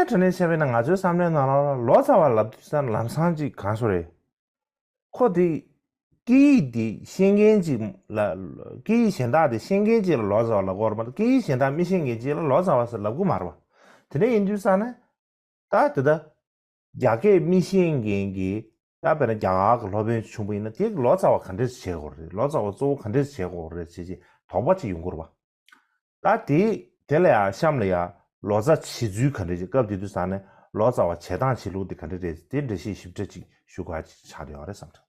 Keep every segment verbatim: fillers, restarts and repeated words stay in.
དྲང་གནས་བྱས་པས་ན་ང་ཚོའི་བསམ་བློའི་ནང་ལ་ལོ་ཙཱ་བ་ལབ་དུས་ཙང་ལམ་སང་ཅིག་གང་སོ་རེད། ཁོ་དེ་སྐད་ཡིག་དེ་ཤེས་མཁན་ཅིག་ལ། སྐད་ཡིག་གཞན་དག་དེ་ཤེས་མཁན་ཅིག་ལ་ལོ་ཙཱ་བ་ལབ་དགོས་རེད་མ་གཏོགས། སྐད་ཡིག་གཞན་དག་མི་ཤེས་མཁན་ཅིག་ལ་ལོ་ཙཱ་བ་ཟེར་ལབ་དགོས་མ་རེད་བ། དེ་འདྲ་ཡིན་དུས་ཙང་ནས། ད་དེ་ད་རྒྱ་སྐད་མི་ཤེས་མཁན་གྱི། ད་དཔེར་ན་རྒྱ་གར་གྱི་སློབ་དཔོན་བྱུང་པ་ཡིན་ན། དེ་ལོ་ཙཱ་བ་ག་འདྲས་བྱེད་དགོས་རེད། ལོ་ཙཱ་བ་གཙོ་བོ་ག་འདྲས་བྱེད་དགོས་རེད་ཅེས་ཅེས་དོགས་པ་ཅིག་ཡོང་གི་རེད་བ། ད་དེ་དེ་ལ་ཡང་གཤམ་ལ་ཡང་ལོ་ཙཱ་བྱེད་ཚུལ་ག་འདྲས་ཅིག་སྐབས་དེ་དུས་ཙང་ནས་ལོ་ཙཱ་བ་བྱེད་སྟངས་བྱེད་ལུགས་དེ་ག་འདྲས་རེད། དེ་འགྲེལ་བཤད་ཞིབ་ཕྲ་ཅིག་ཞུ་དགོས་ཅིག་ཆགས་བསྡད་ཡོད་རེད་བསམ་དྲན་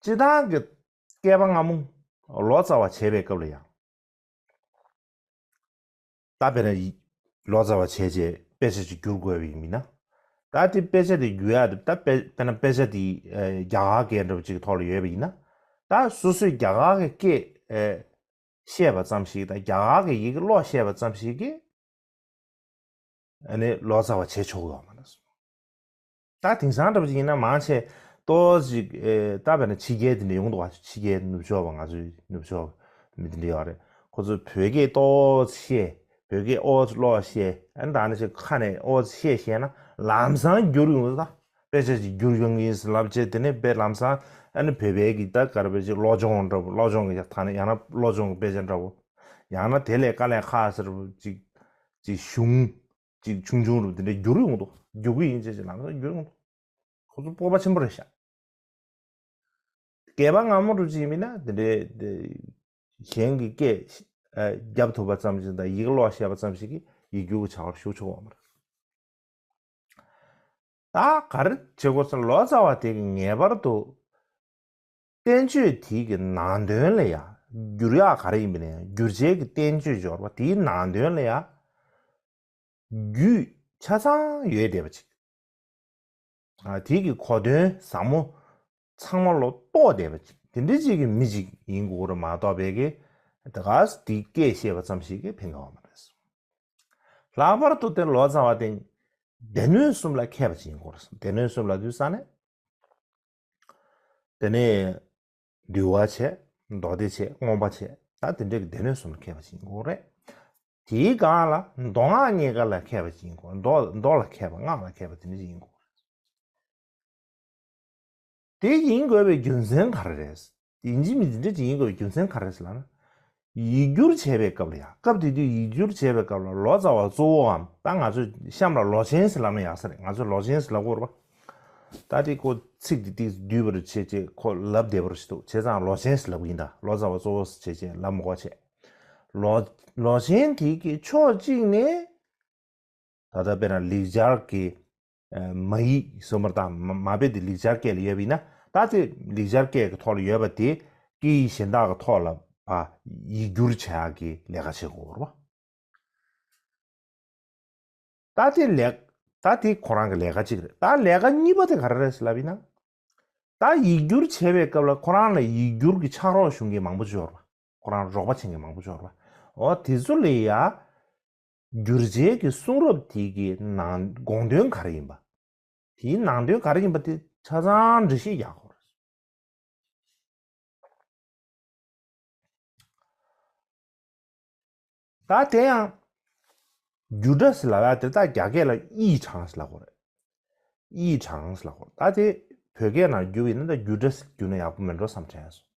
འདུག་སྤྱིར་བཏང་གི་བསྐལ་པ་སྔ་མོ་ལོ་ཙཱ་བ་བྱེད་པའི་སྐབས་ལ་ཡང་། ད་དཔེར་ན་ཡི་ལོ་ཙཱ་བ་བྱས་རྗེས་དཔེ་ཆ་ཅིག་བསྒྱུར་དགོས་པ་ཡིན་ན། ད་དེ་དཔེ་ཆ་དེ་བསྒྱུར་ཡག་དེ། ད་དཔེ་དཔེར་ན་དཔེ་ཆ་དེ་ཨ་རྒྱ་གར་སྐད་འདྲ་པོ་ཅིག་གི་ཐོག་ལ་ཡོད་པ་ཡིན་ན། ད་སོ་སོས་རྒྱ་གར་གྱི་སྐད་ཨ་བཤད་པ་ཙམ་ཞིག་དང་རྒྱ་གར་གྱི་ཡི་གེ་ཀློག་ཤེས་པ་ཙམ་ཞིག་གིས་ཨ་ནི་ལོ་ཙཱ་བ་བྱེད་ཆོག་གི་ཡོད་མ་རེད། ད་དེང་སང་འདྲ་པོ་ཅིག་ཡིན་ན་མང་ཆེ་ཏོག་ཙམ་ཅིག་ཨེ། ད་དཔེར་ན་ཕྱི་རྒྱལ་དེ་འདྲ་ཡོང་འདུག་བ། ཕྱི་རྒྱལ་ནུབ་ཕྱོགས་པ། ང་ཚོའི་ནུབ་ཕྱོགས་མི་དེ་འདྲ་ཡོད་རེད། ཁོ་ཚོས་བོད་སྐད་ཏོག་ཙམ་ཤེས། བོད་སྐད་ཨོ་ཙམ་ཀློག་ཤེས། ཨ་ནི་ད་ནི་ཅིག་ཁ་ནས་ཨོ་ཙམ་བཤད་ཤེས་ན་ལམ་སང་བསྒྱུར་ཡོང་འདུག་ད་དཔེ་ཆ་ཅིག་བསྒྱུར་ཡོང་གི་ཡིན་ཟེར་ལབ་བྱས། དེ་ནས་དཔེ་ལམ་སང་ཨ་ནི་བོད་པའི་གི་ད་ག་རེ་བྱས་ཅིག་བློ་སྦྱོང་འདྲ་པོ། བློ་སྦྱོང་གི་ད་ནི་ཡང་ན་བློ་སྦྱོང་གི་དཔེ་ཆ་འདྲ་པོ། ཡང་ན་དེ་ལས་དཀའ་ལས་ཁག་ཟེར་བ་ཅིག་ཅིག་གཞུང་ཅིག་ཆུང་ཆུང་རུ་དེ་འདྲའི་བསྒྱུར་ཡོང་འདུག་བསྒྱུར་གི་ཡིན་ཅེས་ཅིག་ལམ་སང་བསྒྱུར་ཡོང་འདུག་ཁོ་ཚོ་སྤོབས་པ་ཆེན་པོ་རེད་ཤག་བསྐལ་པ་སྔ་མོ་རུ་ཅིག་མིན་ན་དེ་འདྲའི་དེ་གཞན་གྱི་སྐད་ཨ་རྒྱབ་ཐུབ་པ་ཙམ་ཞིག་དང་ཡི་གེ་ཀློག་ཤེས་པ་ཙམ་ཞིག་གིས་ཡིག་སྒྱུར་གྱི་བྱ་བར་ཞུགས་ཆོག་པ་མ་རེད། ད་ག་རེ་བྱེད་དགོས་ཟེར་ན། ལོ་ཙཱ་བ་དེ་གིས་ངེས་པར་དུ་བསྟན་བཅོས་དེ་གི་ནང་དོན་ལ་ཡང་བསྒྱུར་ཡག་ག་རེ་ཡིན་པ་ཡིན་ན་ཡང་། བསྒྱུར་བྱེད་ཀྱི་བསྟན་བཅོས་སྦྱོར་བ་དེའི་ནང་དོན་ལ་ཡང་རྒྱུས་ཆ་ཚང་ཡོད་བསྡད་པ་ཅིག་ཨ། དེ་གི་གོ་དོན་ཟབ་མོ་ཚང་མ་ལོ་རྟོགས་བསྡད་པ་ཅིག་དེ་འདྲ་ཅིག་གི་མི་ཅིག་ཡིན་དགོས་རེད་མ་གཏོགས། བོད་སྐད་དེ་ག་དེ་སྐད་བཤད་པ་ཙམ་ཞིག་གིས་ཕན་གྱི་ཡོད་མ་རེད། ལྷག་པར་དུ་དེ་ལོ་ཙཱ་བ་དེ་སྡེ་སྣོད་གསུམ་ལ་མཁས་པ་ཅིག་ཡིན་དགོས་རེད། སྡེ་སྣོད་གསུམ་ལབ་དུས་ཙ་ནས། དེ་ནས་འདུལ་བ་བྱས། མདོ་སྡེ་བྱས། མངོན་པ་བྱས། ད་དེ་འདྲ་གི་སྡེ་སྣོད་གསུམ་ལ་མཁས་པ་ཞིག་ཡིན་དགོས་རེད། དེའི་སྒང་ལ་མདོ་སྔགས་གཉིས་ཀ་ལ་མཁས་པ་ཞིག་ཡིན་དགོས། མདོ་མདོ་ལ་མཁས་པ། སྔགས་ལ་མཁས་པ་དེ་འདྲ་ཞིག་ཡིན་དགོས་རེད། དེ་ཡིན་དགོས་པའི་རྒྱུ་མཚན་ག་རེ་རེད། ཡིན་གཅིག་མིན་གཅིག་འདྲ་ཅིག་ཡིན་དགོས་པའི་རྒྱུ་མཚན་ག་རེ་རེད་ཟེར་ལབ་ན། ཡིག་སྒྱུར་བྱས་པའི་སྐབས་ལ་ཡང་། སྐབས་དེ་དུས་ཡིག་སྒྱུར་བྱས་པའི་སྐབས་ལ་ལོ་ཙཱ་བ་གཙོ་བོའམ། ད་ང་ཚོས་གཤམ་ལ་ལོ་ཆེན་ཟེར་ལབ་ན་ཡག་ས་རེད། ང་ཚོས་ལོ་ཆེན་ཟེར་ལབ་ཀྱི་ཡོད་རེད་པ། ད་དེ་ཁོ་ཚིག་དེ་ཏིག་བསྡུས་པ་རུ་བྱས་བྱས་ཁོ་ལབ་བསྡད་པ་རུ་ཞིག་འདུག་བྱས་ཙང་ལོ་ཆེན་ཟེར་ལབ་ཀྱི་ཡིན། ད་ལོ་ཙཱ་བ་གཙོ་བོ་ཟེར་བྱས་བྱས་ལབ་མི་དགོས་བྱས། ལོ་ལོ་ཆེན་དེ་གི་ཕྱོགས་གཅིག་ནས། ད་ལྟ་དཔེར་ན་ལེགས་སྦྱར་གྱི་ཨ་མ་ཡིག་ཟེར་མ་རེད། ད་མ་མ་དཔེ་དེ་ལེགས་སྦྱར་སྐད་ལ་ཡོད་པ་ཡིན་ན། ད་དེ་ལེགས་སྦྱར་སྐད་ཀྱི་ཐོག་ལ་ཡོད་པ་དེ་སྐད་ཡིག་གཞན་དག་གི་ཐོག་ལ་ཕར་ཡིག་སྒྱུར་བྱེད་ཡག་གི་ལས་ཀ་བྱེད་དགོས་རེད་པ། ད་དེ་ལས་ད་དེ་ཁོ་རང་གི་ལས་ཀ་གཅིག་རེད། ད་ལས་ཀ་གཉིས་པ་དེ་ག་རེ་རེད་ཟེར་ལབ་ཡིན་ན། ད་ཡིག་སྒྱུར་བྱེད་པའི་སྐབས་ལ་ཁོ་རང་ལ་ཡིག་སྒྱུར་གྱི་ཕྱག་རོགས་ཞུ་མཁན་མང་པོ་ཅིག་ཡོད་རེད་པ། ཁོ་རང་རོགས་པ་བྱེད་མཁན་མང་པོ་ཅིག་ཡོད་རེད་པ། འོ་དེ་ཚོ་ལ་ཡ། བསྒྱུར་བྱེད་ཀྱི་གསུང་རབ་དེ་གི་ནང་དགོངས་དོན་ག་རེ་ཡིན་པ། དེའི་ནང་དོན་ག་རེ་ཡིན་པ་དེ་ཆ་ཚང་འགྲེལ་བཤད་རྒྱག་དགོས་རེད། ད་དེ་ཡང་། སྒྱུར་སྒྲ་ཟེར་ལབ་ཡག་དེ་ད་རྒྱ་སྐད་ལ་ཡིག་གྲངས་ཟེར་ལབ་དགོས་རེད། ཡིག་གྲངས་ལབ་དགོས། ད་དེ་བོད་སྐད་ནང་བསྒྱུར་བ་ཡིན་ན་ད་སྒྱུར་སྒྲ་ཟེར་བསྒྱུར་ན་ཡག་པོ་མེད་འགྲོ་བསམ་དྲན་སོང་།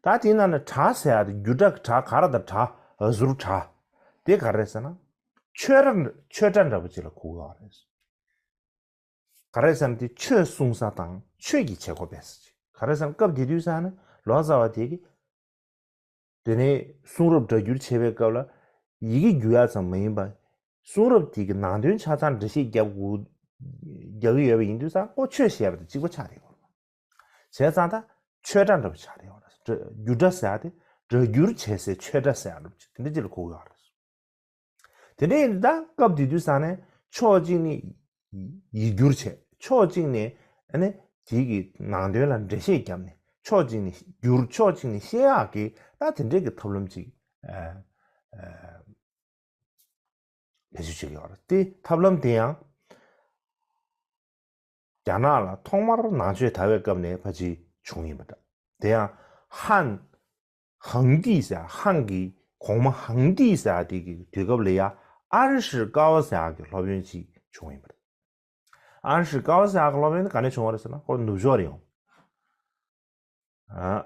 ད་དེའི་ནང་ནས་སྒྲ་ཟེར་ཡག་དེ་སྒྱུར་སྒྲ་གི་སྒྲ། ག་ར་དང་སྒྲ། འ་ཟུར་སྒྲ། དེ་ག་རེ་རེད་ཟེར་ན། ཆོས་སྒྲ་ཆོས་སྒྲ་འདྲ་པོ་ཅིག་ལ་གོ་གི་ཡོད་རེད། ག་རེ་ཟེར་ན་དེ་ཆོས་གསུང་ས་དང་ཆོས་ཀྱི་བྱེད་སྒོ་སྤེལ་ས་ཅིག་ག་རེ་ཟེར་ན་སྐབས་དེ་དུས་ཙ་ན་ལོ་ཙཱ་བ་དེ་གིས། དེ་ནས་གསུང་རབ་སྒྲ་བསྒྱུར་བྱེད་པའི་སྐབས་ལ་ཡི་གེ་བསྒྱུར་ཡག་ཙམ་མ་ཡིན་པར། གསུང་རབ་དེ་གི་ནང་དོན་ཆ་ཚང་འགྲེལ་བཤད་རྒྱབ་དགོས། རྒྱག་གི་ཡོད་པ་ཡིན་དུས་ཙང་ཁོ་ཆོས་བཤད་པ་དང་གཅིག་པ་ཆགས་བསྡད་ཡོད་རེད། བྱས་ཙང་ད་ཆོས་སྒྲ་འདྲ་པོ་ཆགས་བསྡད་ཡོད་རེད། སྒྲ་སྒྱུར་སྒྲ་ཟེར་ཡག་དེ་སྒྲ་བསྒྱུར་བྱེད་སའི་ཆོས་སྒྲ་ཟེར་ཡག་འདྲ་པོ་ཅིག་དེ་འདྲ་ཅིག་ལ་གོ་གི་ཡོད་རེད། དེ་འདྲ་ཡིན་ད་སྐབས་དེ་དུས་ཙ་ནས་ཕྱོགས་གཅིག་ནས་ཡིག་སྒྱུར་བྱས། ཕྱོགས་གཅིག་ནས་ཨ་ནི་དེ་གི་ནང་དོན་ལ་འགྲེལ་བཤད་བརྒྱབ་ནས། ཕྱོགས་གཅིག་ནས་བསྒྱུར། ཕྱོགས་གཅིག་ནས་བཤད་ཡག་གི་ད་དེ་འདྲའི་གི་ཐབས་ལམ་ཅིག་ཨ་ཨ་བེད་སྤྱོད་བྱེད་ཀྱི་ཡོད་རེད། དེ་ཐབས་ལམ་དེ་ཡང་རྒྱ་ནག་ལ་ཐོག་མར་ནང་ཆོས་དར་བའི་སྐབས་ནས་ཕལ་ཆེར་བྱུང་ཡིན་པ་འདྲ། དེ་ཡང་ཧན། ཧང་ཏི་ཟེར། ཧན་གྱི་གོང་མ་ཧང་ཏི་ཟེར་དེ་གི་དུས་སྐབས་ལ་ཡ། ཨན་ཧྲི་ཀ་བ་ཟེར་ཡག་གི་སློབ་དཔོན་ཅིག་བྱུང་ཡིན་པ་རེད། ཨན་ཧྲི་ཀ་བ་ཟེར་ཡག་གི་སློབ་དཔོན་དེ་ག་ནས་བྱུང་བ་རེད་ཟེར་ན། ཁོ་ནུབ་ཕྱོགས་རེད་ཡོང་། ཨ།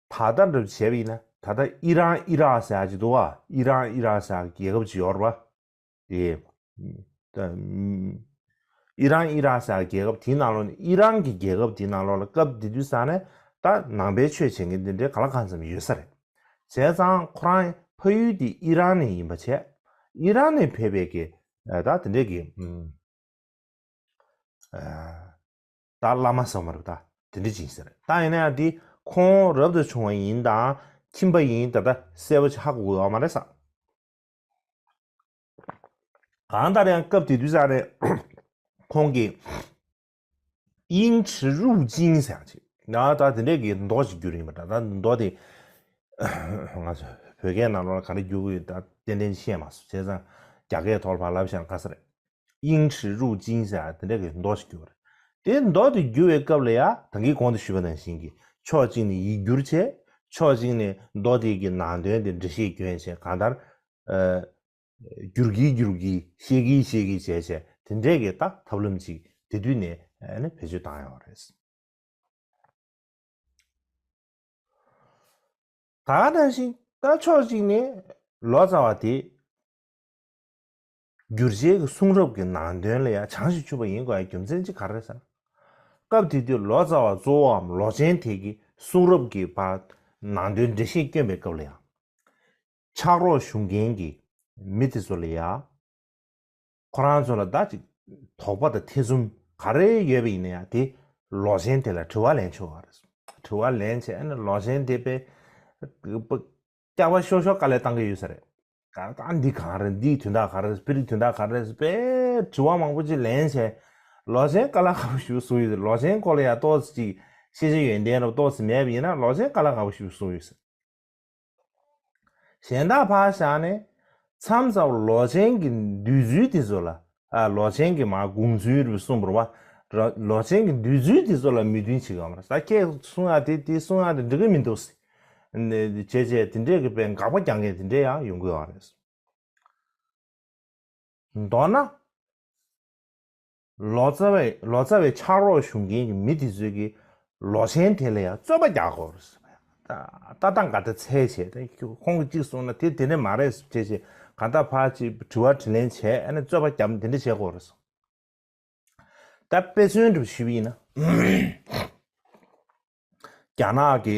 ད་ལྟ་འདྲ་བྱས་པ་ཡིན་ན། ད་ལྟ་ཨི་རན་ཨི་རག་ཟེར་ཡག་ཅིག་འདུག་བ། ཨི་རན་ཨི་རག་ཟེར་ཡག་རྒྱལ་ཁབ་ཅིག་ཡོད་རེད་བ། དེ། ད། ཨི་རན་ཨི་རག་ཟེར་ཡག་རྒྱལ་ཁབ་དེའི་ནང་ལོགས་ནས། ཨི་རན་གྱི་རྒྱལ་ཁབ་དེའི་ནང་ལོགས་ལ་སྐབས་དེ་དུས་ས་ནས་ད་ནང་པའི་ཆོས་བྱེད་མཁན་དེ་འདྲའི་གང་ལ་གང་འཚམ་ཡོད་ས་རེད། བྱས་ཙང་ཁོ་རང་ཕ་ཡུལ་དེ་ཨི་རན་ནས་ཡིན་པ་བྱས། ཨི་རན་ནས་ཕེབས་པའི་གི། ད་དེ་འདྲའི་གི། ཨ། ད་བླ་མ་ཟེར་བ་མ་རེད་པ། ད་དེ་འདྲ་ཅིག་ཡིན་ས་རེད། ད་ཡིན་ན་ཡང་དེ་ཁོང་རབ་ཏུ་བྱུང་བ་ཡིན་དང་ཁྱིམ་པ་ཡིན། ད་ལྟ་གསལ་པོ་ཅིག་ཧ་གོ་གི་ཡོད་མ་རེད་ས། གང་ལྟར་ཡང་སྐབས་དེ་དུས་ས་ནས་ཁོང་གིས་དབྱིང་ཁྲི་རུ་ཅིང་ཟེར་ཡག་ཅིག། ད་ད་དེ་འདྲའི་གི་མདོ་ཞིག་བསྒྱུར་ཡིན་པ་འདྲ། ད་མདོ་དེ་ང་ཚོ་བོད་སྐད་ནང་ལོགས་ལ་ག་འདྲ་བསྒྱུར་གི་ཡོད་ད་ཏན་ཏན་ཤེས་མ་སོང་། བྱས་ཙང་རྒྱ་སྐད་ཐོག་ལ་ཕར་ལབ་བཞག་ན་དཀའ་ས་རེད། དབྱིང་ཁྲི་རུ་ཅིང་ཟེར་ཡག་དེ་འདྲ་གི་མདོ་ཞིག་བསྒྱུར་བ་རེད། དེ་མདོ་དེ་བསྒྱུར་བའི་སྐབས་ལ་ཡ། ད་གིན་གོང་དུ་ཞུས་པ་ནང་བཞིན་གྱི་ཕྱོགས་གཅིག་ནས་ཡིག་བསྒྱུར་བྱས། ཕྱོགས་གཅིག་ནས་མདོ་དེ་གི་ནང་དོན་དེ་འགྲེལ་བཤད་སྐྱོན་བྱས། གང་ལྟར། ཨ། བསྒྱུར་གྱིན་བསྒྱུར་གྱིན། བཤད་ཀྱིན་བཤད་ཀྱིན་བྱས་བྱས། དེ་འདྲའི་གི་ད་ཐབས་ལམ་ཅིག་དེ་དུས་ནས་ཨ་ནི་བེད་སྤྱོད་བཏང་ཡོད་རེད། ད་ག་ནང་བཞིན་ད་ཕྱོགས་གཅིག་ནས་ལོ་ཙཱ་བ་དེ་བསྒྱུར་བྱའི་གི་གསུང་རབ་ཀྱི་ནང་དོན་ལ་ཡང་སྦྱང་ཞིག་བཅུག་པ་ཡིན་དགོས་ཡ་རྒྱུ་མཚན་ཅིག་ག་རེ་རེད་ཟེར་ན། སྐབས་དེ་དུས་ལོ་ཙཱ་བ་གཙོ་བོའམ་ལོ་ཆེན་དེ་གིས་གསུང་རབ་ཀྱི་བར་ནང་དོན་འགྲེལ་བཤད་སྐྱོན་པའི་སྐབས་ལ་ཡང་། ཕྱག་རོགས་ཞུ་མཁན་གྱི་མི་དེ་ཚོ་ལ་ཡང་། ཁོ་རང་ཚོ་ལ་ད་ཅིག་དོགས་པ་དང་ཐེ་ཚོམ་ག་རེ་ཡོད་པ་ཡིན་ན་ཡང་། དེ་ལོ་ཆེན་དེ་ལ་དྲི་བ་ལེན་ཆོག་ག་རེད། དྲི་བ་ལེན་བྱས་ཨ་ནི་ལོ་ཆེན་དེ་དཔེ་སྐྱག་པ་ཤོར་ཤོར་དཀའ་ལས་བཏང་གི་ཡོད་ས་རེད། ད་འདི་གང་རེད། འདིའི་དོན་དག་ག་རེ་རེད། དཔེ་རིས་དོན་དག་ག་རེ་རེད། དཔེ་དྲི་བ་མང་པོ་ཅིག་ལེན་བྱས། ལོ་ཆེན་དཀའ་ལས་ཁག་པོ་ཞིག་གསུངས་ཡོད་ས་རེད། ལོ་ཆེན་སྐོར་ལ་ཡང་ཏོག་ཙམ་ཅིག་ཤེས་བྱ་ཡོན་ཏན་རབ་ཏོག་ཙམ་མེད་པ་ཡིན་ན་ལོ་ཆེན་དཀའ་ལས་ཁག་པོ་ཞིག་གསུངས་ཡོད་ས་རེད། གཞན་དག་ཕར་བཞག་ནས་མཚམས་མཚམས་ལོ་ཆེན་གྱི་འདོད་ཚུལ་དེ་ཚོ་ལ། ཨ། ལོ་ཆེན་གྱི་མར་དགོངས་ཚུལ་རེ་གསུངས་པ་རེད་བ། ར། ལོ་ཆེན་གྱི་འདོད་ཚུལ་དེ་ཚོ་ལ་མོས་མཐུན་བྱེད་ཀྱི་ཡོད་མ་རེད། ད་ཁྱེད་གསུང་ཡག་དེ་དེ་གསུང་ཡག་དེ་འགྲིག་གི་མི་འདུག་ཟེར་ནས་བྱས་བྱས་དེ་འདྲས་ཀྱི་དཔེ་དགག་པ་རྒྱག་མཁན་དེ་འདྲས་ཡང་ཡོང་གི་ཡོད་རེད། མདོར་ན། ལོ་ཙཱ་བའི། ལོ་ཙཱ་བའི་ཕྱག་རོགས་ཞུ་མཁན་གྱི་མི་དེ་ཚོས་ཀྱིས་ལོ་ཆེན་དེ་ལ་ཡང་རྩོད་པ་རྒྱག་དགོས་རེད་ཟེར། ད་ལྟ་འགའ་ད་འཚོལ་བྱས། ད་ཁོང་གིས་གཅིག་གསུངས་ན་དེ་དེ་འདྲ་མ་རེད་ཟེར་བྱས་བྱས། གང་ལྟར་ཕར་ཅིག་དྲི་བ་དྲིས་ལན་བྱས། ཨ་ནི་རྩོད་པ་བརྒྱབ་དེ་འདྲ་བྱེད་དགོས་རེད་ཟེར། ད་དཔེ་མཚོན་འདྲ་ཞུས་པ་ཡིན་ན། རྒྱ་ནག་གི་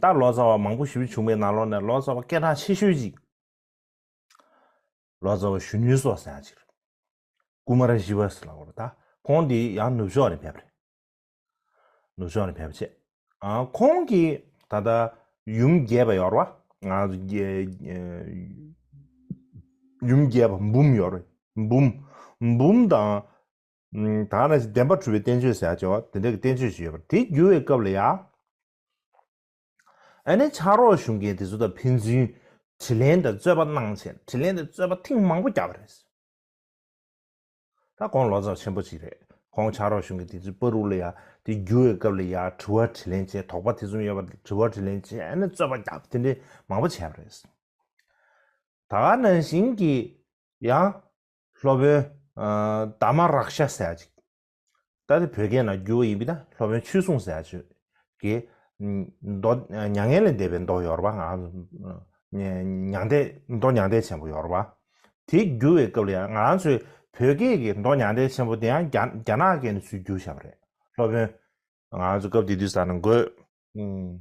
ད་ལོ་ཙཱ་བ་མང་པོ་ཞེ་པོ་བྱུང་བའི་ནང་ལོགས་ནས་ལོ་ཙཱ་བ་སྐད་གྲགས་ཆེ་ཤོས་ཅིག། ལོ་ཙཱ་བ་ཞུ་ནུས་སོགས་ཟེར་ཡག་ཅིག་རེད། ཀུ་མ་ར་ཤི་བ་ཟེར་ལབ་དགོས་རེད། ད་ཁོང་འདི་ཡང་ནུབ་ཕྱོགས་ནས་ཕེབས་པ་རེད། ནུབ་ཕྱོགས་ནས་ཕེབས་པ་བྱས། ཨ། ཁོང་གིས་ད་ལྟ་ཡུམ་བརྒྱད་པ་ཡོད་རེད་བ། ང་ཚོ་རྒྱལ། ཡུམ་བརྒྱད་པ་འབུམ་ཡོད་རེད། འབུམ། འབུམ་དང་། ད་ནི་བདེན་པ་གྲུབ་པའི་བསྟན་བཅོས་ཟེར་ཡག་ཅིག་ཡོད་བ། དེ་འདྲ་གི་བསྟན་བཅོས་ཤིག་ཡོད་པ་རེད། དེ་བསྒྱུར་བའི་སྐབས་ལ་ཡང་། ཨ་ནི་ཕྱག་རོགས་ཞུ་མཁན་དེ་ཚོ་དང་ཕན་ཚུན་དྲིས་ལན་དང་རྩོད་པ་གནང་བྱས། དྲིས་ལན་དང་རྩོད་པ་ཐེངས་མང་པོ་བརྒྱབ་པ་རེད། ད་ཁོང་ལོ་ཙཱ་བ་ཆེན་པོ་ཅིག་རེད། ཁོང་ཕྱག་རོགས་ཞུ་མཁན་དེ་ཚོའི་བར་དུ་ལ་ཡ། དེ་བསྒྱུར་བའི་སྐབས་ལ་ཡ་དྲི་བ་དྲིས་ལན་བྱས། དོགས་པ་ཐེ་ཚོམ་ཡོད་པ་དྲི་བ་དྲིས་ལན་བྱས། ཨ་ནི་རྩོད་པ་བརྒྱབ། དེ་འདྲ་མང་པོ་བྱས་པ་རེད། ད་ག་ནང་བཞིན་གྱི་ཡང་སློབ་དཔོན། ཨ། དྷརྨ་རཀྵ་ཟེར་ཡག་ཅིག། ད་དེ་བོད་སྐད་ནང་བསྒྱུར་བ་ཡིན་པ་ཡིན་ན་སློབ་དཔོན་ཆོས་གསུང་ཟེར་ཡག་ཅིག་གི། མདོ་མྱ་ངན་ལས་འདས་པའི་མདོ་ཡོད་རེད་བ། ང་། མྱ་ངན་འདས། མདོ་མྱང་འདས་ཆེན་པོ་ཡོད་རེད་བ། དེ་བསྒྱུར་བའི་སྐབས་ལ་ཡང་ང་རང་ཚོའི་བོད་སྐད་ཀྱི་མདོ་མྱང་འདས་ཆེན་པོ་དེ་ཡང་རྒྱ། རྒྱ་ནག་སྐད་ནས་ཚུར་བསྒྱུར་བཞག་པ་རེད། སློབ་དཔོན། ང་རང་ཚོ་སྐབས་དེ་དུས་ས་ན་འགོས། ཨུམ།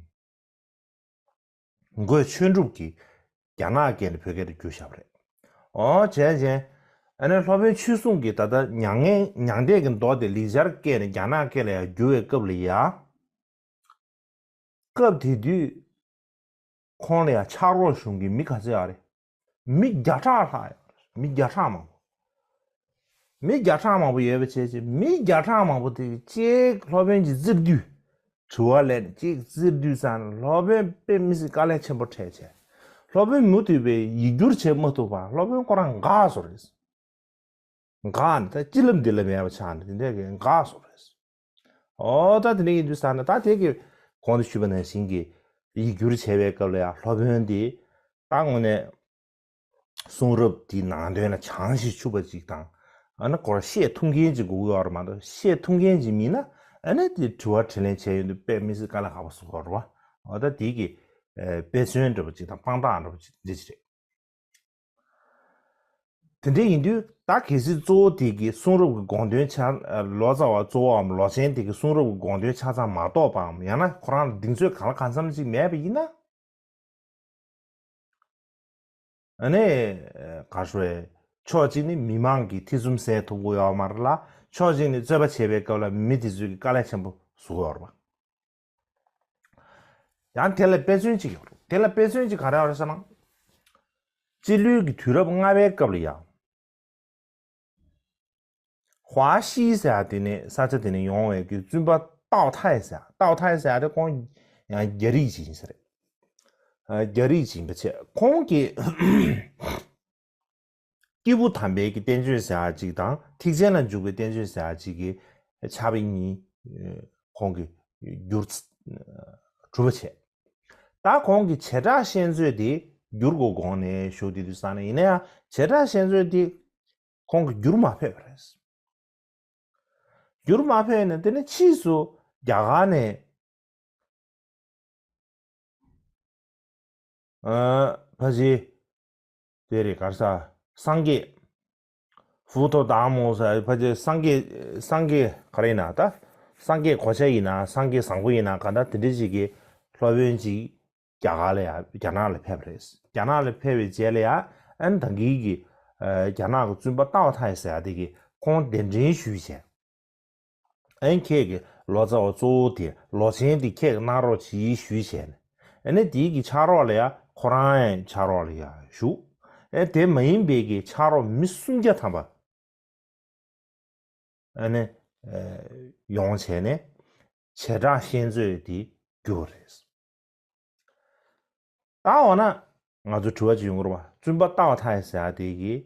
འགོས་ཆོས་གྲུབ་ཀྱིས་རྒྱ་ནག་སྐད་ནས་བོད་སྐད་དུ་བསྒྱུར་བཞག་པ་རེད། ཨོ། བྱས་བྱས། ཨ་ནི་སློབ་དཔོན་ཆོས་གསུང་གིས་ད་ལྟ་མྱ་ངན། མྱང་འདས་ཀྱི་མདོ་དེ་ལེགས་སྦྱར་སྐད་ནས་རྒྱ་ནག་སྐད་ལ་ཡང་བསྒྱུར་བའི་སྐབས་ལ་ཡང་། སྐབས་དེ་དུས་ཁོང་ལ་ཡང་ཕྱག་རོགས་ཞུ་མཁན་མི་ག་ཚོད་ཡོད་རེད། མི་བརྒྱ་ཕྲག་ལྷག་ཡོད་རེད། མི་བརྒྱ་ཕྲག་མང་པོ། མི་བརྒྱ་ཕྲག་མང་པོ་ཡོད་པ་བྱས་བྱས། མི་བརྒྱ་ཕྲག་མང་པོ་དེ་གཅིག་སློབ་དཔོན་གྱིས་བཙིར་དུས། དྲི་བ་ལན་གཅིག་བཙིར་དུས་ཙང་སློབ་དཔོན་དཔེ་མི་སྲིད་དཀའ་ལས་ཆེན་པོ་འཕྲད་བྱས། སློབ་དཔོན་མུ་མཐུད་པའི་ཡིག་སྒྱུར་བྱེད་མ་ཐུབ་པར་སློབ་དཔོན་ཁོ་རང་འགག་སོང་རེད། འགག་ནས་ད་སྤྱི་ལམ་འདི་ལ་མེད་པ་ཆགས་ནས་དེ་འདྲ་གི་འགག་སོང་རེད། ཨོ། ད་དེ་འདྲ་ཡིན་དུས་ས་ན་ད་དེ་གི་གོང་དུ་ཞུས་པ་ནང་བཞིན་གྱི་ཡིག་སྒྱུར་བྱས་པའི་སྐབས་ལ་ཡང་སློབ་དཔོན་འདི་ད་དངོས་གནས་ གསུང་རབ་དེའི་ནང་དོན་ལ་བྱང་ཞིང་ཆུབ་པ་ཅིག་དང་། ཨ་ནི་ཁོ་རང་བཤད་ཐུབ་མཁན་ཅིག་དགོས་ཀྱི་ཡོད་རེད་མ་གཏོགས། བཤད་ཐུབ་མཁན་ཅིག་མིན་ན་ཨ་ནི་དེ་དྲི་བ་དྲིས་ལན་བྱས་ཡོང་དུས་དཔེ་མི་སྲིད་དཀའ་ལས་ཁག་པོ་བཟོ་གི་ཡོད་རེད་བ། འོ་ད་དེ་གི་ཨ་དཔེ་མཚོན་འདྲ་པོ་ཅིག་དང་དཔང་རྟགས་འདྲ་པོ་ཅིག་འདི་ཅིག་རེད། དེ་འདྲ་ཡིན་དུས་ད་གལ་སྲིད་གཙོ་བོ་དེ་གི་གསུང་རབ་ཀྱི་དགོངས་དོན་ཆ། ལོ་ཙཱ་བ་གཙོ་བོའམ་ལོ་ཆེན་དེ་གི་གསུང་རབ་ཀྱི་དགོངས་དོན་ཆ་ཚང་མ་རྟོགས་པའམ། ཡང་ན་ཁོ་རང་ལ་གདེང་ཚོད་གང་ལ་གང་འཚམ་ཅིག་མེད་པ་ཡིན་ན། ཨ་ནི་ག་རེ་ཞུ་དགོས་རེད། ཕྱོགས་གཅིག་ནས་མི་མང་གི་ཐེ་ཚོམ་ཟ་ཐུབ་ཀྱི་ཡོད་མ་རེད་ལ། ཕྱོགས་གཅིག་ནས་རྩོད་པ་བྱེད་པའི་སྐབས་ལ་མི་དེ་ཚོས་ཀྱི་དཀའ་ལས་ཆེན་པོ་བཟོ་གི་ཡོད་རེད་པ། ཡང་དེ་ལ་དཔེ་མཚོན་གཅིག་ཡོད་རེད། དེ་ལ་དཔེ་མཚོན་གཅིག་ག་རེ་ཡོད་རེད་ཟེར་ན། སྤྱི་ལོའི་གི་དུས་རབས་ལྔ་པའི་སྐབས་ལ་ཡང་། ཧྭ་ཤི་ཟེར་ཡ་དེ་ནས་ས་ཆ་དེ་ནས་ཡོང་བའི་གི་བཙུན་པ་ཏའོ་ཐའི་ཟེར་ཡ། ཏའོ་ཐའི་ཟེར་ཡ་དེ་ཁོང་ཡང་རྒྱ་རིགས་ཅིག་ཡིན་ས་རེད། ཨ། རྒྱ་རིགས་ཅིག་ཡིན་པ་བྱས། ཁོང་གིས་སྐྱེས་བུ་དམ་པའི་གི་བསྟན་བཅོས་ཟེར་ཡ་ཅིག་དང་། ཐེག་ཆེན་ལ་འཇུག་པའི་བསྟན་བཅོས་ཟེར་ཡ་ཅིག་གི་ཕྱག་དཔེ་གཉིས་ཁོང་གིས་བསྒྱུར་གྲུབ་པ་བྱས། ད་ཁོང་གིས་བྱེ་བྲག་བཤད་མཛོད་དེ་བསྒྱུར་དགོས་དགོངས་ནས་བཞུགས་བསྡད་དུས་ཙང་ནས། ཡིན་ན་ཡང་བྱེ་བྲག་བཤད་མཛོད་དེ་ཁོང་གིས་བསྒྱུར་མ་ཕོད་པ་རེད། བསྒྱུར་མ་ཕོད་ནས་དེ་ནས་ཕྱིས་སུ་རྒྱ་གར་ནས། ཨ། ཕལ་ཆེར་དེ་རེད། ག་རེ་ཟ། སངས་རྒྱས། བུ་ཐོ་དང་མོ་ཟེར། ཕལ་ཆེར་སངས་རྒྱས། སངས་རྒྱས་ག་རེ་ཡིན་ན། ད་སངས་རྒྱས་གོ་ཆ་ཡིན་ན། སངས་རྒྱས་བཟང་པོ་ཡིན་ན། གང་ལྟར་དེ་འདྲ་ཞིག་གི་སློབ་དཔོན་ཅིག་རྒྱ་གར་ལ་ཡ། རྒྱ་ནག་ལ་ཕེབས་པ་རེད། རྒྱ་ནག་ལ་ཕེབས་པའི་རྗེས་ལ་ཡ། ཨ་ནི་ད་གིན་གི་ཨ་རྒྱ་ནག་གི་བཙུན་པ་ཏའོ་ཐའི་ཟེར་ཡ་དེ་གིས་ཁོང་གདན་འདྲེན་ཞུས་བྱས། ཨ་ནི་ཁྱེད་ཀྱི་ལོ་ཙཱ་བ་གཙོ་བོ་དེ། ལོ་ཆེན་དེ་ཁྱེད་ཀྱིས་གནང་རོགས་གྱིས་ཞུས་བྱས་ནས། ཨ་ནི་དེའི་གི་ཕྱག་རོགས་ལ་ཡ། ཁོ་རང་ཡང་ཕྱག་རོགས་ལ་ཡ་ཞུགས། ཨ་ནི་དེ་མ་ཡིན་པའི་གི་ཕྱག་རོགས་མི་སུམ་བརྒྱ་ཐམ་པ། ཨ་ནི་ཨ་ཡོང་བྱས་ནས་བྱེ་བྲག་བཤད་མཛོད་དེ་བསྒྱུར་བ་རེད། ད་འོ་ན་ང་ཚོ་དྲི་བ་ཅིག་ཡོང་གི་རེད་པ། བཙུན་པ་ཏའོ་ཐའི་ཟེར་ཡ་དེ་གིས་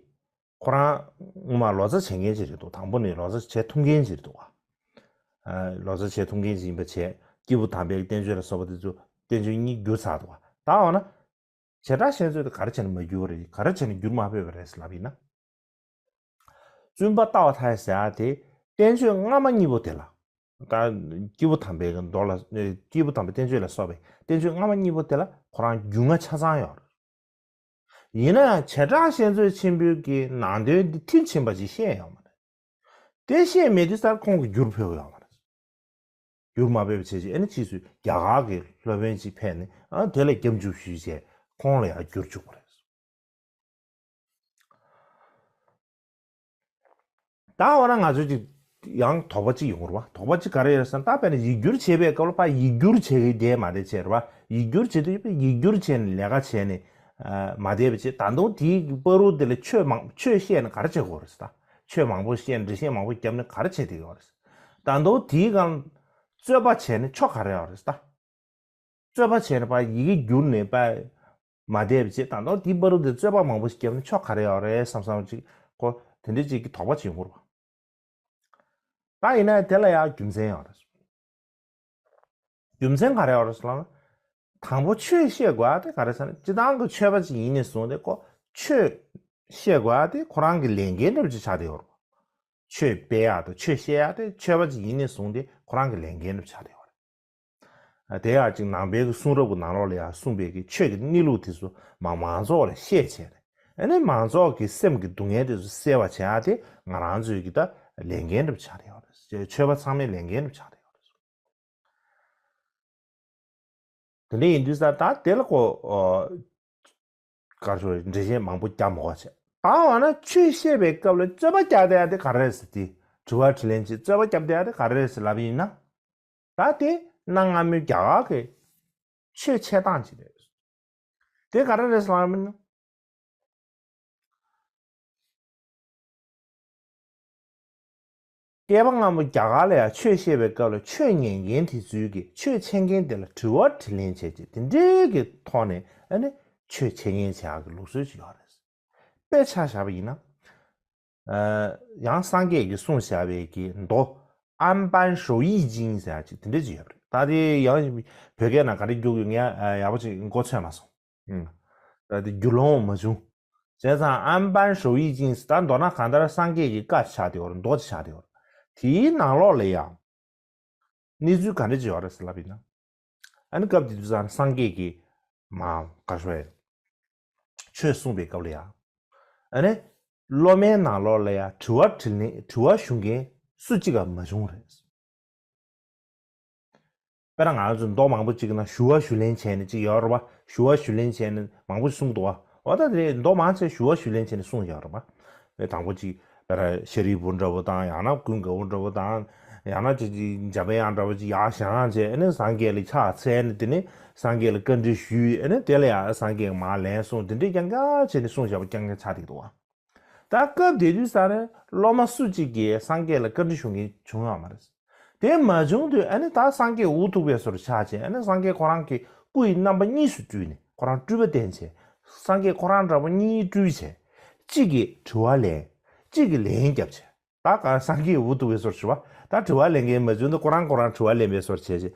ཁོ་རང་སྔོན་མ་ལོ་ཙཱ་བྱེད་མཁན་ཅིག་རེད་འདུག། དང་པོ་ནས་ལོ་ཙཱ་བྱེད་ཐུབ་མཁན་ཅིག་རེད་འདུག་པ། ཨ། ལོ་ཙཱ་བྱེད་ཐུབ་མཁན་ཅིག་ཡིན་པ་བྱས། སྐྱེས་བུ་དམ་པའི་བསྟན་བཅོས་ལ་སོགས་པ་དེ་ཚོ་བསྟན་བཅོས་གཉིས་བསྒྱུར་ཚར་འདུག་པ། ད་འོ་ན་བྱེ་བྲག་བཤད་མཛོད་དེ་ག་རེ་བྱས་ནས་མ་བསྒྱུར་བ་རེད། ག་རེ་བྱས་ནས་བསྒྱུར་མ་ཕོད་པ་རེད་ལབ་ཡིན་ན། བཙུན་པ་ཏའོ་ཐའི་ཟེར་ཡ་དེ་བསྟན་བཅོས་སྔ་མ་གཉིས་པོ་དེ་ལ། ད་སྐྱེས་བུ་དམ་པའི་མདོ་ལ། སྐྱེས་བུ་དམ་པའི་བསྟན་བཅོས་ལ་སོགས་པའི་བསྟན་བཅོས་སྔ་མ་གཉིས་པོ་དེ་ལ་ཁོ་རང་རྒྱུས་མངའ་ཆ་ཚང་ཡོད་རེད། ཡིན་ན་ཡང་བྱེ་བྲག་བཤད་མཛོད་ཆེན་པོའི་གི་ནང་དོན་འདི་མཐིལ་ཕྱིན་པ་ཞིག་བཤད་ཡོད་མ་རེད། དེ་བཤད་མེད་དུས་ཙང་ཁོང་གིས་བསྒྱུར་ཕོད་ཀྱི་ཡོད་མ་རེད། བསྒྱུར་མ་ཕོད་པ་བྱས་རྗེས། ཨ་ནི་ཕྱིས་སུ་རྒྱ་གར་གྱི་སློབ་དཔོན་ཅིག་ཕེབས་ནས། ཨ། དེ་ལ་སྐྱབས་འཇུག་ཞུས་བྱས་ཁོང་ལ་ཡང་བསྒྱུར་བཅུག་པ་རེད། ད་འོ་ན་ང་ཚོས་ཅིག་ཡང་དོགས་པ་ཅིག་ཡོང་གི་རེད་པ། དོགས་པ་ཅིག་ག་རེ་ཡོད་ཟེར་ན། ད་དཔེར་ན་ཡིག་སྒྱུར་བྱེད་པའི་སྐབས་ལ་ཕར་ཡིག་སྒྱུར་བྱེད་མཁན་དེ་མ་བསྡད་བྱས་རེད་པ། ཡིག་སྒྱུར་བྱེད་དུས་ཡིག་སྒྱུར་བྱས་ནས་ལས་ཀ་བྱས་ནས། ཨ། མ་བསྡད་པ་བྱས། ད་དུང་དེའི་བར་དུ་དེ་ལ་ཆོས་མང་། ཆོས་བཤད་ནས་ག་རེ་བྱེད་དགོས་རེད་ཟེར། ད་ཆོས་མང་པོ་བཤད། འགྲེལ་བཤད་མང་པོ་བརྒྱབ་ནས་ག་རེ་བྱེད་བསྡད་ཡོད་རེད། ད་དུང་དེའི་སྒང་རྩོད་པ་བྱས་ནས་ཆོ་ག་རེ་ཡོད་རེད་ཟེར། ད་རྩོད་པ་བྱས་ནས་ཕར་ཡི་གེ་བསྒྱུར་ནས་ཕར་མ་བསྡད་པ་བྱས། ད་དུང་དེའི་བར་དུ་དེ་རྩོད་པ་མང་པོ་ཞིག་བརྒྱབ་ནས་ཆོ་ག་རེ་ཡོད་རེད་བསམ་བསམ་ཅིག་ཁོ་དེ་འདྲ་ཅིག་གི་དོགས་པ་ཅིག་ཡོང་གི་རེད་པ། ད་ཡིན་ན་དེ་ལ་ཡང་རྒྱུ་མཚན་ཡོད་རེད། རྒྱུ་མཚན་ག་རེ་ཡོད་རེད་ཟེར་ལབ་ན། དང་པོ་ཆོས་བཤད་དགོས་ཡ་དེ་ག་རེ་ཟེར་ན། སྤྱིར་བཏང་གི་ཆོས་པ་ཅིག་ཡིན་ནས་བཟུང་སྟེ་ཁོ་ཆོས་བཤད་དགོས་ཡ་དེ་ཁོ་རང་གི་ལས་འགན་འདྲ་པོ་ཅིག་ཆགས་བསྡད་ཡོད་རེད། ཆོས་སྤེལ་ཡ་དང་ཆོས་བཤད་ཡ་དེ་ཆོས་པ་ཅིག་ཡིན་ནས་བཟུང་སྟེ་ཁོ་རང་གི་ལས་འགན་འདྲ་པོ་ཆགས་བསྡད་ཡོད་རེད། དེ་ཡང་ཅིག་ནང་པའི་གི་གསུང་རབ་ཀྱི་ནང་ལོགས་ལ་ཡང་གསུངས་པའི་གི་ཆོས་ཀྱི་གནས་ལུགས་དེ་ཚོ་མང་མང་ཚོགས་ལ་བཤད་བྱས་ནས། ཨ་ནི་མང་ཚོགས་ཀྱི་སེམས་ཀྱི་སྡུག་བསྔལ་དེ་ཚོ་སེལ་བ་བྱེད་ཡ་དེ་ང་རང་ཚོའི་གི་ད་ལས་འགན་འདྲ་པོ་ཆགས་བསྡད་ཡོད་རེད། ཆོས་པ་ཚང་མའི་ལས་འགན་འདྲ་པོ་ཆགས་བསྡད་ཡོད་རེད། དེ་འདྲ་ཡིན་དུས་ཙང་ད་དེ་ལ་ཁོ། ཨ། ག་རེ་ཟེར། འགྲེལ་བཤད་མང་པོ་བརྒྱབ་མ་དགོས་བྱས། ད་འོ་ན་ཆོས་བཤད་པའི་སྐབས་ལ་རྩོད་པ་རྒྱག་བསྡད་ཡ་དེ་ག་རེ་རེད་ཟེར་དུས། དྲི་བ་དྲིས་ལན་བྱས་རྩོད་པ་རྒྱབ་བསྡད་ཡ་དེ་ག་རེ་རེད་ཟེར་ལབ་པ་ཡིན་ན། ད་དེ་གནའ་སྔ་མོའི་རྒྱ་གར་གྱི་ཆོས་འཆད་སྟངས་ཅིག་རེད། དེ་ག་རེ་རེད་ཟེར་ལབ་པ་ཡིན་ན། བསྐལ་པ་སྔ་མོ་རྒྱ་གར་ལ་ཡང་ཆོས་བཤད་པའི་སྐབས་ལ་ཆོས་ཉན་མཁན་དེ་ཚོས་ཀྱིས་ཆོས་འཆད་མཁན་དེ་ལ་དྲི་བ་དྲིས་ལན་བྱས་རྗེས་དེ་འདྲའི་གི་ཐོག་ནས། ཨ་ནི་ཆོས་འཆད་ཉན་བྱེད་ཡག་གི་ལུགས་སྲོལ་ཞིག་ཡོད་རེད། དཔེ་ཆ་བཞག་པ་ཡིན་ན། ཨ། ཡང་སངས་རྒྱས་ཀྱིས་གསུངས་བཞག་པའི་གི་མདོ་ཨན་པན་ཞོ་ཡིག་ཅིང་ཟེར་ཡག་ཅིག་དེ་འདྲ་ཅིག་ཡོད་རེད། ད་དེ་ཡང་བོད་སྐད་ནང་ག་རེ་བསྒྱུར་ཡོད་ངས་ཡག་པོ་ཅིག་མགོ་ཚོད་མ་སོང་། ཨང་། ད་དེ་རྒྱུས་ལོན་མ་བྱུང་། བྱས་ཙང་安般守意境 ཟེར། ད་མདོར་ན་གང་ལྟར་སངས་རྒྱས་ཀྱི་བཀའ་ཆགས་བསྡད་ཡོད་རེད། མདོ་ཆགས་བསྡད་ཡོད་རེད། དེའི་ནང་ལོགས་ལ་ཡང་གནས་ཚུལ་ག་འདྲ་ཅིག་ཡོད་རེད་ཟེར་ལབ་ཡིན་ན། ཨ་ནི་སྐབས་དེ་དུས་ཙང་སངས་རྒྱས་ཀྱིས་མར་ག་རེ་ཞུ་དགོས་རེད། ཆོས་གསུངས་པའི་སྐབས་ལ་ཡང་། ཨ་ནི་སློབ་མའི་ནང་ལོགས་ལ་ཡང་དྲི་བ་དྲིས་ལན། དྲི་བ་ཞུ་མཁན་སུ་གཅིག་ཀྱང་མ་བྱུང་བ་རེད། དཔེར་ན་ང་ཚོ་མདོ་མང་པོ་ཅིག་ནང་ཞུ་བ་ཞུ་ལན་བྱས་ནས་ཅིག་ཡོད་རེད་པ། ཞུ་བ་ཞུ་ལན་བྱས་ནས་མང་པོ་ཞིག་གསུངས་འདུག་པ། འོ་ད་དེ་མདོ་མང་ཆེ་ཞུ་བ་ཞུ་ལན་བྱས་ནས་གསུངས་ཡོད་རེད་པ། དེ་དང་པོ་ཅིག་དཔེར་ན་ཤཱ་རིའི་བུ་འདྲ་བོ་དང་། ཡང་ན་ཀུན་དགའ་བོ་འདྲ་བོ་དང་། ཡང་ན་ཅིག་ཅིག་འཇམ་པའི་དབྱངས་འདྲ་བོ་ཅིག་ཡར་བཞེངས་བྱས། ཨ་ནི་སངས་རྒྱས་ལ་ཕྱག་འཚལ་ནས། དེ་ནས་སངས་རྒྱས་ལ་བཀའ་འདྲི་ཞུས། ཨ་ནི་དེ་ལ་ཡང་སངས་རྒྱས་མར་ལན་གསུངས། དེ་འདྲས་རྐྱང་རྐྱང་བྱས་ནས་གསུངས་བཞག་པ་རྐྱང་རྐྱང་ཆགས་བསྡད་འདུག་པ། ད་སྐབས་དེ་དུས་ཙང་ནས་སློབ་མ་སུ་གཅིག་གིས་སངས་རྒྱས་ལ་བཀའ་འདྲི་ཞུ་མཁན་བྱུང་ཡོད་མ་རེད། དེ་མ་བྱུང་དུས་ཨ་ནི་ད་སངས་རྒྱས་འུ་ཐུག་པའི་བཟོ་འདྲ་ཆགས་བྱས། ཨ་ནི་སངས་རྒྱས་ཁོ་རང་གི་སྐུ་ཡི་རྣམ་པ་གཉིས་སུ་སྤྲུལ་ནས། ཁོ་རང་སྤྲུལ་པ་བསྟན་བྱས། སངས་རྒྱས་ཁོ་རང་འདྲ་པོ་གཉིས་སྤྲུལ་བྱས། གཅིག་གིས་དྲི་བ་ལན། གཅིག་གིས་ལན་བརྒྱབ་བྱས། ད་ག་སངས་རྒྱས་འུ་ཐུག་པའི་བཟོ་འདྲ་ཞུ་བ། ད་དྲི་བ་ལེན་མཁན་མ་བྱུང་དུས་ཁོ་རང་ཁོ་རང་དྲི་བ་ལེན་པའི་བཟོ་འདྲ་བྱས་བྱས།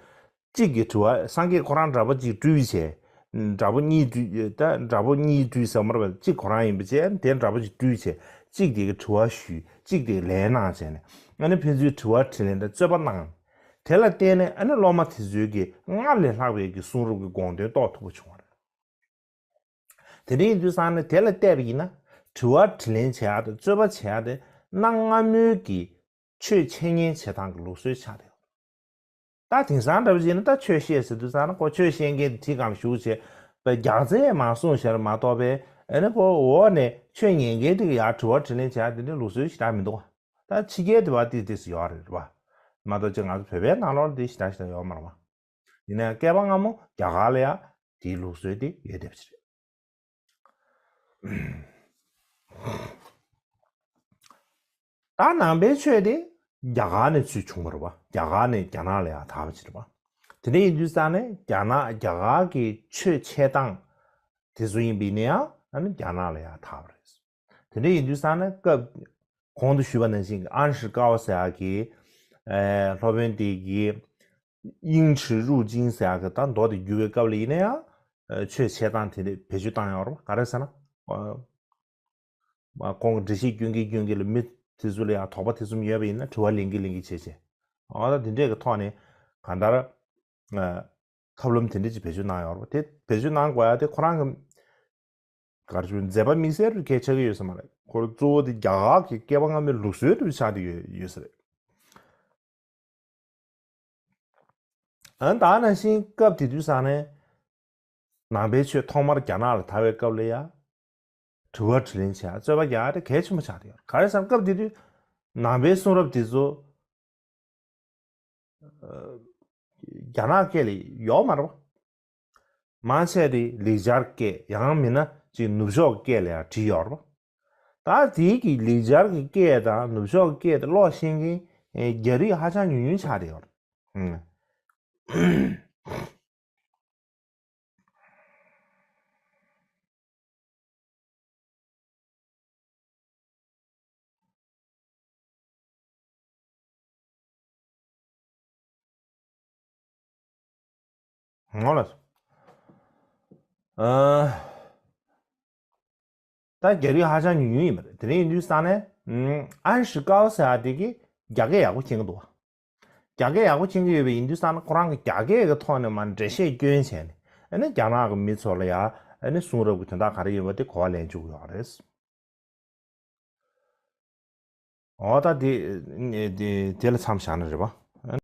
གཅིག་གིས་དྲི་བ། སངས་རྒྱས་ཁོ་རང་འདྲ་པོ་གཅིག་སྤྲུལ་བྱས། འདྲ་པོ་གཉིས་སྤྲུལ། ད་འདྲ་པོ་གཉིས་སྤྲུལ་ཟེར་མ་རེད་པ། གཅིག་ཁོ་རང་ཡིན་པ་བྱས། དེ་འདྲ་པོ་གཅིག་སྤྲུལ་བྱས། གཅིག་དེ་གིས་དྲི་བ་ཞུས། གཅིག་དེ་གིས་ལན་གནང་བྱས་ནས། ཨ་ནི་ཕན་ཚུན་དྲི་བ་དྲིས་ལན་དང་རྩོད་པ་གནང་། དེ་ལ་བརྟེན་ནས་ཨ་ནི་སློབ་མ་དེ་ཚོས་ཀྱིས་སྔར་ལས་ལྷག་པའི་གི་གསུང་རབ་ཀྱི་དགོངས་དོན་རྟོགས་ཐུབ་པ་བྱུང་བ་རེད། དེ་འདྲ་ཡིན་དུས་ཙང་ནས་དེ་ལ་བལྟས་པ་ཡིན་ན། དྲི་བ་དྲིས་ལན་བྱེད་ཡག་དང་རྩོད་པ་བྱེད་ཡག་དེ་གནའ་སྔ་མོའི་གི་ཆོས་འཆད་ཉན་བྱེད་སྟངས་ཀྱི་ལུགས་སྲོལ་ཆགས་བསྡད་ཡོད། ད་དེང་སང་འདྲ་པོ་བྱས་ན། ད་ཆོས་བཤད་ཟེར་དུས་ཙང་ན། ཁོ་ཆོས་བཤད་མཁན་དེ་གྲལ་སྒང་ལ་བཞུགས་བྱས། པའི་རྒྱགས་ཚད་མར་གསུངས་བཞག་མ་གཏོགས་པའི། ཨ་ནི་ཁོ་འོག་ནས་ཆོས་ཉན་མཁན་དེ་གིས་ཡར་དྲི་བ་དྲིས་ལན་བྱེད་ཡག་དེ་འདྲའི་ལུགས་སྲོལ་ཞེ་དྲག་མི་འདུག་པ། ད་ཕྱི་རྒྱལ་དེ་བ་དེ་དེ་སུ་ཡོད་རེད་པ། མ་གཏོགས་ཅིག་ང་ཚོ་བོད་པའི་ནང་ལོགས་ལ་དེ་ཞེ་དྲག་ཞེ་དྲག་ཡོད་མ་རེད་པ། ཡིན་ནའི་བསྐལ་པ་སྔ་མོ་རྒྱ་གར་ལ་ཡང་དེའི་ལུགས་སྲོལ་དེ་ཡོད་བསྡད་པ་ཅིག་རེད། ད་ནང་པའི་ཆོས་དེ་རྒྱ་གར་ནས་ཚུར་བྱུང་བ་རེད་པ། རྒྱ་གར་ནས་རྒྱ་ནག་ལ་ཡང་དར་བ་ཅིག་རེད་པ། དེ་འདྲ་ཡིན་དུས་ཙང་ནས་རྒྱ་ནག་རྒྱ་གར་གྱི་ཆོས་འཆད་སྟངས་དེ་ཚོ་ཡིན་པ་ཡིན་ན་ཡང་། ཨ་ནི་རྒྱ་ནག་ལ་ཡང་དར་བ་རེད། དེ་འདྲ་ཡིན་དུས་ཙང་ནས་སྐབས་གོང་དུ་ཞུས་པ་ནང་བཞིན་གྱི་ཨན་ཧྲི་ཀའོ་ཟེར་ཡག་གི་ཨེ་སློབ་དཔོན་དེ་གིས་དབྱིང་ཁྲི་རུ་ཅིང་ཟེར་ཡག་གི་ད་མདོ་དེ་བསྒྱུར་བའི་སྐབས་ལ་ཡིན་ན་ཡང་། ཨེ་ཆོས་འཆད་སྟངས་དེ་འདྲ་བེད་སྤྱོད་བཏང་ཡོད་རེད་པ། ག་རེ་ཟེར་ན། ཨ་མ་ཁོང་གི་འགྲེལ་བཤད་སྐྱོན་གྱིན་སྐྱོན་གྱིན་ལ། མི་དེ་ཚོ་ལ་ཡང་དོགས་པ་དེ་ཚོ་ཡོད་པ་ཡིན་ན་དྲི་བ་ལེན་གྱིན་ལེན་གྱིན་བྱས་བྱས། འོ་ད་དེ་འདྲས་ཀྱི་ཐོག་ནས་གང་ལྟར་ཨ་ཐབས་ལམ་དེ་འདྲས་ཅིག་བེད་སྤྱོད་གནང་ཡོད་རེད་པ། དེ་བེད་སྤྱོད་གནང་དགོས་ཡག་དེ་ཁོ་རང་གི་ག་རེ་ཞུ། མཛད་པ་དམིགས་བསལ་རུ་གལ་ཆགས་ཀྱི་ཡོད་ས་མ་རེད། ཁོ་གཙོ་བོ་དེ་རྒྱ་གར་གྱི་བསྐལ་པ་སྔ་མའི་ལུགས་སྲོལ་དུ་ཆགས་བསྡད་ཡོད་ཡོད་ས་རེད། ཨ་ད་ནང་བཞིན་སྐབས་དེ་དུས་ཙང་ནས་ནང་པའི་ཆོས་ཐོག་མར་རྒྱ་ནག་ལ་དར་བའི་སྐབས་ལ་ཡང་དྲི་བ་དྲིས་ལན་བྱེད་ཡག་རྩོད་པ་རྒྱག་ཡག་དེ་གལ་ཆེན་པོ་ཆགས་བསྡད་ཡོད་རེད། ག་རེ་ཟེར་ན་སྐབས་དེ་དུས་ནང་པའི་གསུང་རབ་དེ་ཚོ་རྒྱ་ནག་སྐད་ལ་ཡོད་མ་རེད་པ། མང་ཆེ་དེ་ལེགས་སྦྱར་སྐད། ཡང་མིན་ན་ཅིག་ནུབ་ཕྱོགས་སྐད་ལ་ཡང་བྲིས་ཡོད་རེད་པ། ད་དེའི་གི་ལེགས་སྦྱར་གྱི་སྐད་དང་ནུབ་ཕྱོགས་སྐད་དེ་ཀློག་ཤེས་མཁན་རྒྱ་རིགས་ཧ་ཅང་ཉུང་ཉུང་ཆགས་བསྡད་ཡོད་རེད། ཨང་། ངོ་ལ། ཨ། ད་རྒྱ་རིགས་ཧ་ཅང་ཉུང་ཉུང་ཡིན་པ་རེད། དེ་འདྲ་ཡིན་དུས་ཙང་ནས་ཨན་ཧྲི་ཀའོ་ཟེར་ཡག་དེ་གིས་རྒྱ་སྐད་ཡག་པོ་མཁྱེན་གྱི་འདུག་པ། རྒྱ་སྐད་ཡག་པོ་མཁྱེན་གྱི་ཡོད་པ་ཡིན་དུས་ཙང་ནས་ཁོ་རང་གིས་རྒྱ་སྐད་ཀྱི་ཐོག་ནས་མར་འགྲེལ་བཤད་བསྐྱོན་བྱས་ནས། ཨ་ནི་རྒྱ་ནག་གི་མི་ཚོ་ལ་ཡང་ཨ་ནི་གསུང་རབ་ཀྱི་དོན་དག་ག་རེ་ཡོད་པ་དེ་གོ་བ་ལེན་བཅུག་གི་ཡོད་རེད། འོ་ད་དེ་དེ་དེ་ལ་མཚམས་བཞག་ན་རེད་པ།